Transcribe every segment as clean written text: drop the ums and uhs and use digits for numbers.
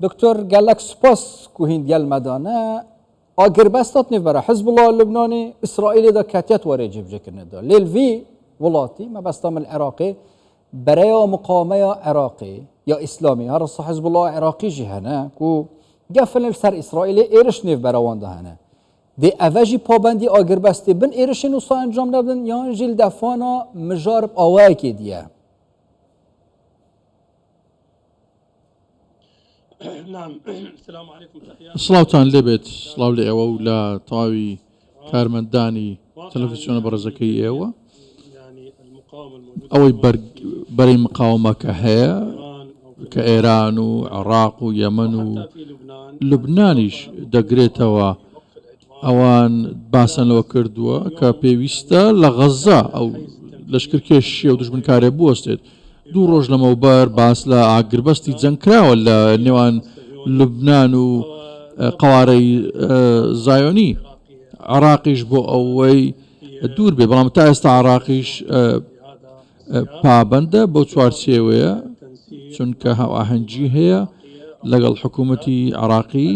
دکتۆر گەلەک سوپاس کو هین گەل مەدانە ئاگربەستات نێڤبەرە حزبوڵا لوبنانی ئیسرائیلێ دا کەتیەت وارێ جێبجێکردنێ دا لێل ڤی وڵاتی مەبەستا من عێراقێ بەرەیا مقاومەیا عێراقی یا ئیسلامی هەرسا حزبوڵا عێراقی ژی هەنە کو گەفن سەر ئیسرائیلێ ئێرش نێڤبەرە وان دا هەنە دێ ئەڤە ژی پابەندی ئاگربەستێ بن ئێرشێن وسا ئەنجام نەدن یان ژی دەفانا مژار ئاوایەکێ دیە. سڵاوتان لێبێت سڵاو لە ئێوە و لە تەواوی کارمەندانی تەلەڤیزیۆنە بەڕێزەکەی ئێوە ئەوەی بەرەی مقاومە کە هەیە کە ئێران و عێراق و یەمەن و لوبنانیش دەگرێتەوە ئەوان باسیان لەوە کردووە کە پێویستە لە غەززە ئەو لەشکرکێشیە و دوژمنکارێ بوەستێت. دوو ڕۆژ لەمەوبەر باس لە ئاگربەستی جەنگ کراوە لە نێوان لوبنان و قەوارەی زایۆنی. عێراقیش بۆ ئەوەی دوور بێ بەڵام تا ئێستا عێراقیش پابەندە بەو چوارچێوەیە چونکە هاوئاهەنگی هەیە لەگەڵ حکوومەتی عراقی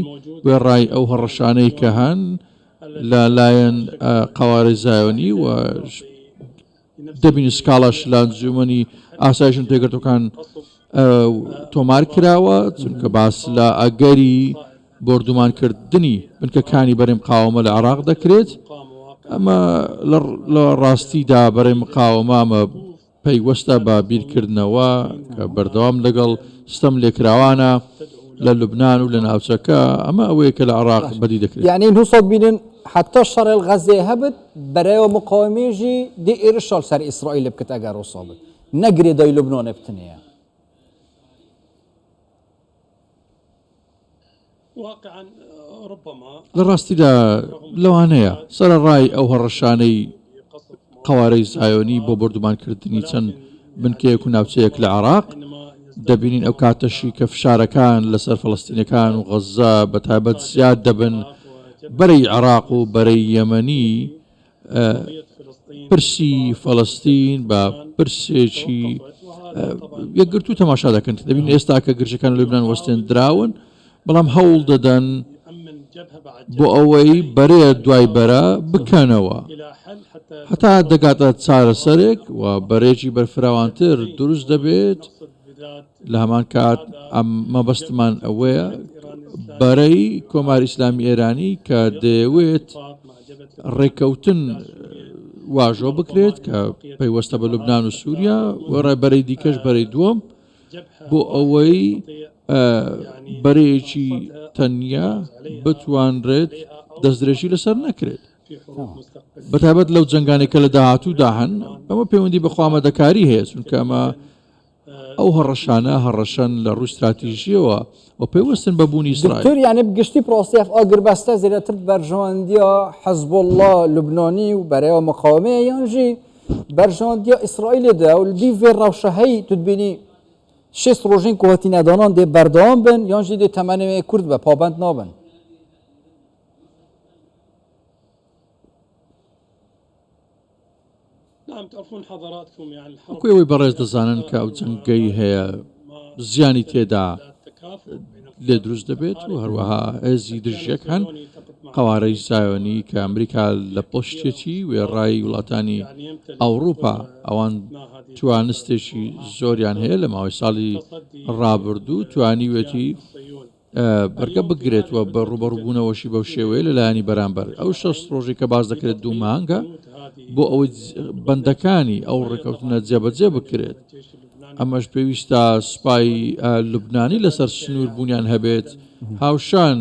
وێڕای ئەو هەڕەشانەی کە هەن لە لایەن قەوارەی زایۆنی و دەبینی سکاڵاش لە ئەنجومەنی ئاسایش و تێگرتوەکان تۆمار کراوە چونکە باس لە ئەگەری بۆردومانکردنی بنکەکانی بەرەی مقاومە لە عێراق دەکرێت، ئەمە لە ڕاستیدا بەرەی مقاومە ئەمە پەیوەستە بە بیرکردنەوە کە بەردەوام لەگەڵ ستەم لێکراوانە لە لوبناان و لە ناوچەکە ئەمە ئەوەیە کە لە عێراق بەدی دەکرێت. یعنی نوسەد بینن حتا شەڕێل غەزێ هەبت بەرەوە مقاومێژی دێ ئێرشال سەر ئیسرائیل بکت ئەگەر وسا بت نەگرێ دای لوبنانێ بتنێە. لە ڕاستیدا لەوانەیە سەرەڕای ئەو هەڕەشانەی قەوارەی زایۆنی بۆ بۆردومانکردنی چەند بنکەیەک و ناوچەیەک لە عێراق، دەبینین ئەو کاتەشی کە فشارەکان لەسەر فەڵەستینەکان و غەززە بە تایبەت زیاد دەبن، بەرەی عێراق و بەرەی یەمەنی پرسی فەڵەستین بە پرسێکی یەکگرتوو تەماشا دەکەن دەبین ئێستا کە گرژەکان لە لوبناان وەستێندراون بەڵام هەوڵ دەدەن بۆ ئەوەی بەرێ دوای بەرە بکەنەوە هەتا دەگاتە چارەسەرێک و بەرێکی بەرفراوانتر دروست دەبێت لە هەمان کات ئەم مەبەستمان ئەوەیە بەرەی کۆماری ئیسلامی ئێرانی کە دەیەوێت ڕێککەوتن واژۆ بکرێت کە پەیوەستە بە لوبناان و سووریا و ڕێبەرەی دیکەش بەرەی دووەم بۆ ئەوەی بەرەیەکی تەنیا بتوانرێت دەستدرێژی لەسەر نەکرێت. بەتایبەت لەو جەنگانێک کە لە داهاتوودا هەن ئەمە پەیوەندی بە خۆئامادەکاری هەیە چونکە ئەمە ئەو هەڕەشانە هەڕەشەن لە ڕووی ستراتیژییەوە و پەیوەستن بە بوونی ئیسرائیل. دکتۆر یانی بگشتی پرۆسەی ئەف ئاگربەستە زێدەتر بەرژەوەندیا حزبوڵڵا لوبنانی و بەرەیا مقاومەیە یان ژی بەرژەوەندیا ئیسرائیلێ دە و دی ڤێ ڕەوشە هەی تو دبینی شێست ڕۆژین کو هاتینە دانان دێ بەردەوام بن یان ژی دێ تەمەنێ کورت بە پابەند نابن. وەکو ئێوەی بەڕێز دەزانن کە ئەو جەنگەی هەیە زیانی تێدا لێ دروست دەبێت و هەروەها هێزی دژیەک هەن قەوارەی زایۆنی کە ئەمریکا لە پشتێتی وێڕای وڵاتانی ئەوروپا ئەوان توانستێکی زۆریان هەیە لە ماوەی ساڵی ڕابردوو توانیوێتی بەرگە بگرێت و بە ڕووبەڕووبوونەوەشی بەو شێوەیە لە لایەنی بەرامبەر ئەو 6 ڕۆژی کە باس دەکرێت دوو مانگە بۆ ئەوەی بەندەکانی ئەو ڕێککەوتنە جێبەجێ بکرێت ئەمەش پێویستە سوپای لوبنانی لەسەر سنوور بوونیان هەبێت هاوشان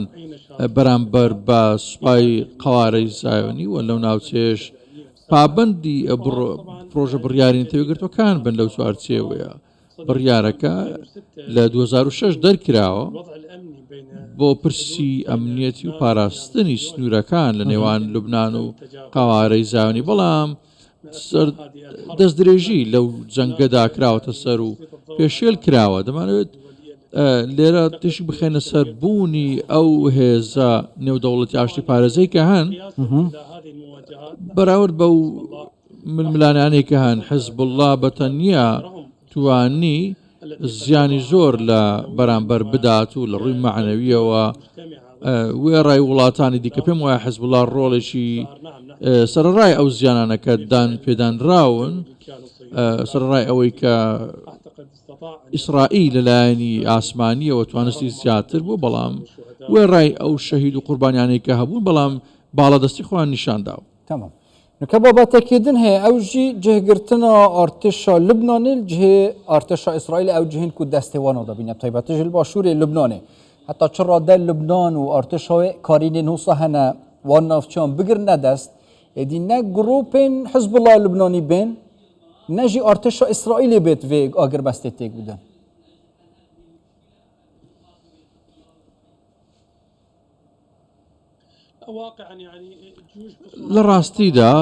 بەرامبەر بە سوپای قوارەی زایۆنی و لەو ناوچێش پابندی پرۆژە بڕیاری نەتەوەگرتوەکان بن لەو چوارچێوەیە. بڕیارەکە لە 2006 دەرکراوە بۆ پرسی ئەمنیەتی و پاراستنی سنوورەکان لە نێوان لوبناان و قەوارەی زایۆنی بەڵام دەستدرێژی لەو جەنگەدا کراوەتە سەر و پێشێل کراوە دەمانەوێت لێرە تیشک بخێنە سەر بوونی ئەو هێزە نێودەوڵەتی ئاشتی پارێزەی کە هەن بەراورد بەو ململانێیانەی کە هەن، حزبوڵڵا بە تەنیا توانی زیانی زۆر لە بەرامبەر بدات و لە ڕووی مەعنەویەوە وێڕای وڵاتانی دیکە پێم وایە حزبوڵا ڕۆڵێکی سەرەڕای ئەو زیانانە کە دان پێدانراون سەرەڕای ئەوەی کە ئیسرائیل لەلایەنی ئاسمانیەوە توانستی زیاتر بوو بەڵام وێڕای ئەو شەهید و قوربانیانەی کە هەبوون بەڵام باڵادەستی خۆیان نیشانداوە. تەمام. نوکە بابەتەکی دن هەیە ئەو ژی جهگرتنا ئارتشا لبنانێ جهێ ئارتشا ئیسرائیل ئەو جهێن کو دەستێ وانە دەبینە تایبەتیش li باشوورێ لبنانێ هەتا چ ڕادە لبنان و ئارتشاوێ کارینên هوسا هەنە وان ناوچان بگرنە دەست ئێدی نە گروپên حزبوڵا لبنانی بێن نە ژی ئارتشا ئیسرائیلێ بێت vê ئاگربەستێ تێک بدەن. لە ڕاستیدا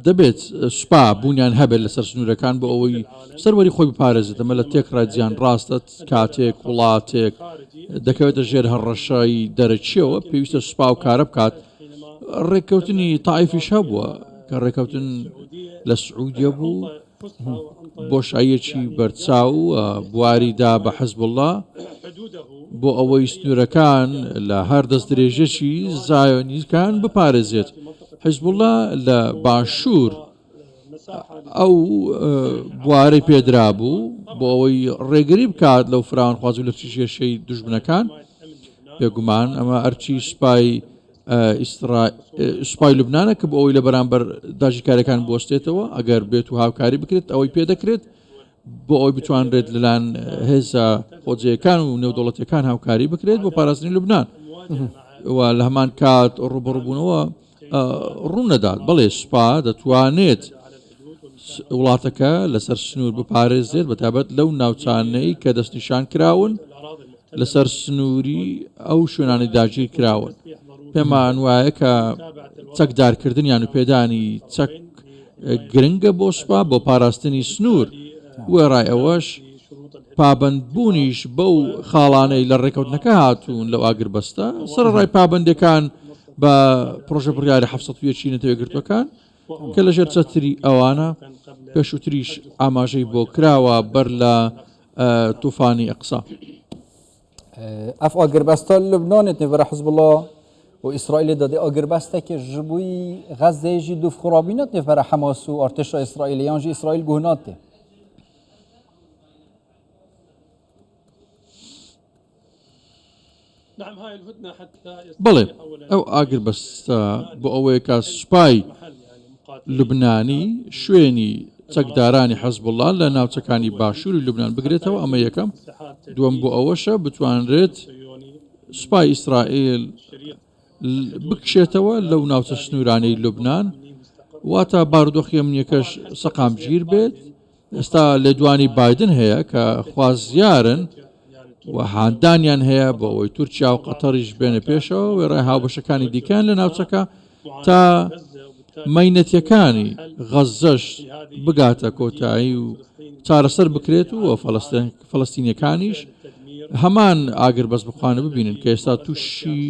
دەبێت سوپا بوونیان هەبێت لەسەر سنوورەکان بۆ ئەوەی سەروەری خۆی بپارێزێت ئەمە لە تێکڕای زیان ڕاستە کاتێک وڵاتێک دەکەوێتە ژێر هەڕەشای دەرەکیەوە پێویستە سوپا و کارە بکات ڕێککەوتنی تایفیش هەبووە کە ڕێککەوتن لە سعودیە بوو بۆشاییەکی بەرچاو بواری دا بە حزبوڵڵا بۆ ئەوەی سنوورەکان لە هەر دەستدرێژیەکی زایۆنیەکان بپارێزێت. حزبوڵڵا لە باشوور ئەو بوارەی پێدرابوو بۆ ئەوەی ڕێگری بکات لەو فراوانخواز و لە کێشەی دوژمنەکان. بێگومان ئەمە ئەرکی سوپای سوپای لوبنانە کە بۆ ئەوەی لە بەرامبەر داگیرکاریەکان بوەستێتەوە ئەگەر بێت و هاوکاری بکرێت ئەوەی پێ دەکرێت بۆ ئەوەی بتوانرێت لەلایەن هێزە خۆجێیەکان و نێودەوڵەتیەکان هاوکاری بکرێت بۆ پاراستنی لوبناان و لە هەمان کات ڕوبەڕوبوونەوە ڕوونەدات بەڵێ سوپا دەتوانێت وڵاتەکە لەسەر سنوور بپارێزێت بەتابەت لەو ناوچانەی کە دەستنیشان کراون لەسەر سنووری ئەو شوێنانی داگیر کراون پێمان وایە کە چەکدارکردنیان و پێدانی چەک گرنگە بۆ سوپا بۆ پاراستنی سنوور وێڕای ئەوەش پابەندبوونیش بەو خاڵانەی لە ڕێکەوتنەکە هاتوون لەو ئاگربەستە سەرەڕای پابەندەکان بە پرۆژە بڕیاری 1970 نەتەوە یەکگرتووەکان کە لەژێر چەتری ئەوانە پێشووتریش ئاماژەی بۆ کراوە بەر لە توفانی ئەقسا. ئەف ئاگربەستە لوبنانێت نێڤەرە حزبوڵا و ئیسرائیلێ دادێ ئاگربەستێکێ ji بووی غەززەیە ژی دوف خرابینات نێڤەرە حەماس و ئارتێشا ئیسرائیلێ یان ژی ئیسرائیل گوهنات تێ. بەڵێ ئەو ئاگربەستە بۆ ئەوەیە کە سوپای لوبنانی شوێنی چەکدارانی حەزبوڵڵا لە ناوچەکانی باشووری لوبناان بگرێتەوە ئەمە یەکەم دووەم بۆ ئەوەشە بتوانرێت سوپای ئیسرائیل بکشێتەوە لەو ناوچە سنوورانەی لوبناان واتە بارودۆخی ئەمنیەکەش سەقامگیر بێت ئێستا لێدوانی بایدن هەیە کە خوازیارن و هاندانیان هەیە بۆ ئەوەی تورکیا و قەتەریش بێنە پێشەوە وێڕای هاوبەشەکانی دیکەیان لە ناوچەکە تا مەینەتیەکانی غەززەش بگاتە کۆتایی و چارەسەر بکرێت و فەلەستینیەکانیش هەمان ئاگربەست بخوانە ببینن کە ئێستا تووشی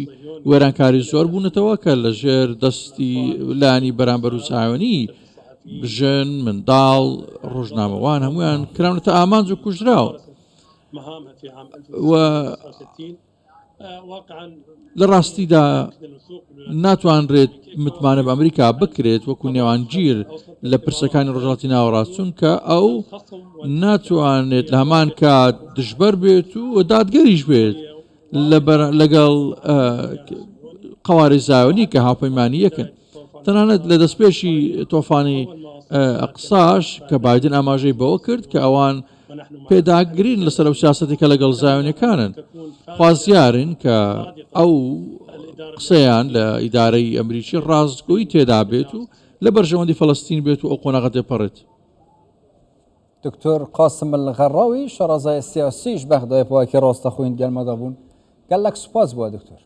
وێرانکاری زۆر بوونەتەوە کە لەژێر دەستی لانی بەرامبەر و زایۆنی ژن، منداڵ، ڕۆژنامەوان هەموویان کراونەتە ئامانج و کوژراون و لە ڕاستیدا ناتوانرێت متمانە بە ئەمریکا بکرێت وەکو نێوانگیر لە پرسەکانی ڕۆژهەڵاتی ناوەڕاست چونکە ئەو ناتوانێت لە هەمان کات دژبەر بێت و دادگەریش بێت لەگەڵ قەوارەی زایۆنی کە هاوپەیمانی یەکن تەنانەت لە دەستپێشی تۆفانی ئەقساش کە بایدن ئاماژەی بەوە کرد کە ئەوان پێداگرین لەسەر ئەو سیاسەتی کە لەگەڵ زایۆنیەکانن خوازیارن کە ئەو قسەیان لە ئیدارەی ئەمریکی ڕاستگۆی تێدا بێت و لە بەرژەوەندی فەلەستین بێت و ئەو قۆناغە تێپەڕێت. دکتۆر قاسم الغەڕاوی شارەزای سیاسیش بەغدای پاکی ڕاستەخۆین گەلمەدا بوون. گەلەک سوپاس بووە دکتۆر.